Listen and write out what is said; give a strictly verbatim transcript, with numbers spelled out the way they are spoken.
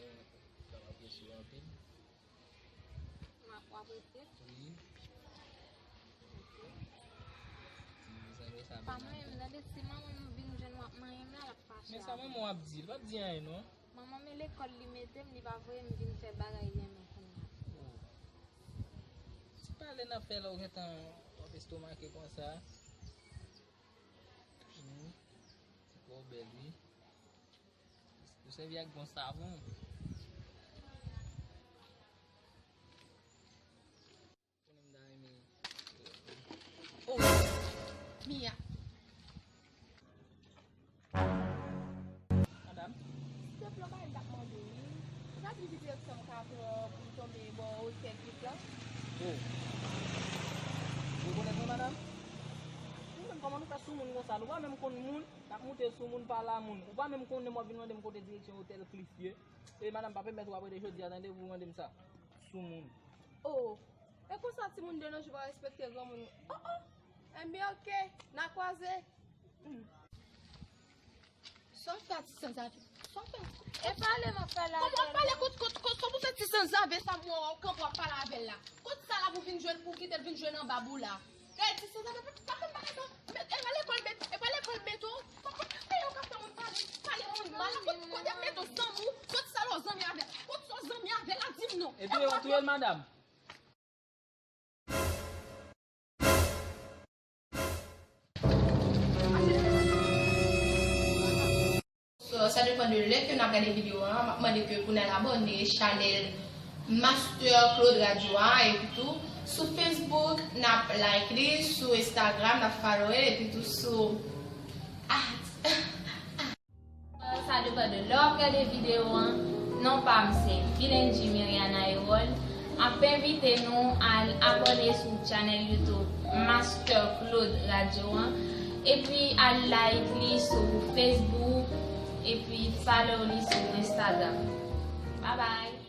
men, sa m apresye w anpil. M ap w apresye. Wi. Ok. Ti zanmi sa Pa byen mwen menm, anpil. Tande, si manman m vin jwenn w ap manyen m la, l ap fache. Men sa manman w ap di, l p ap di anyen non. Manman m e lekòl li mete m, li pa voye m vin fè bagay li renmen kounye a. Oh. Ti pale n ap fè la ou gentan w ap estomake konsa. Hmm. Ti kò w bèl wi. Ou sèvi ak bon savon. Konnen m ta renmen. Oh! Mia! Madam? Senp bagay m t ap mande wi. Sa di ki direksyon m ka pran pou m tonbe bò otè klip la? Oh. Ou rekonèt mwen, madanm? Ou menm, kòman nou fè sou moun konsa? Nou pa menm konn moun, n ap moute sou moun, pale a moun. Ou pa menm konnen m w ap vin mande m kote direksyon otèl Cliff ye. E madanm, pa pèmèt w ap rete jodi a, tande, pou w mande m sa. Sou moun. Oh. E konsa timoun de nos jours pa respekte granmoun. Oh, oh. Enben, oke. N a kwaze. Hmm. Sa w fè a ti sanzave? Sa w fè? E pale m ap pale avè l la. Kòman w ap pale? Kot, kot, kot, kòman w fè ti sanzave sa m wè w kanpe w ap pale avè l la? Kot sa la pou vin jwenn, pou kite l vin jwenn anba bou la? E ti sanzave, pa, pa konn bagay sa. Met, e pa lekòl met, e pa lekòl met ou. Kòman, kòman, e yo ka fè moun pale, pale moun mal la? Kot, kote met ou zanmi w? Kot sa w zanmi avè l? Kot sa w zanmi avè l la? Di m non. Epi yo touye l, madanm. So, sa depann de lè ke n ap gade videyo a, m ap mande ke pou n al abòne chanèl Master Claude Radio a, epi tou sou Facebook, n ap like li, sou Instagram, n ap follow li, epi tou sou, ah, Sa depann de lè w ap gade videyo an. Non pa m se Vilenji Miriana Erol. M ap envite nou al abòne sou chanèl YouTube Master Claude Radio an, epi al like li sou Facebook, epi follow li sou Instagram. Bye bye!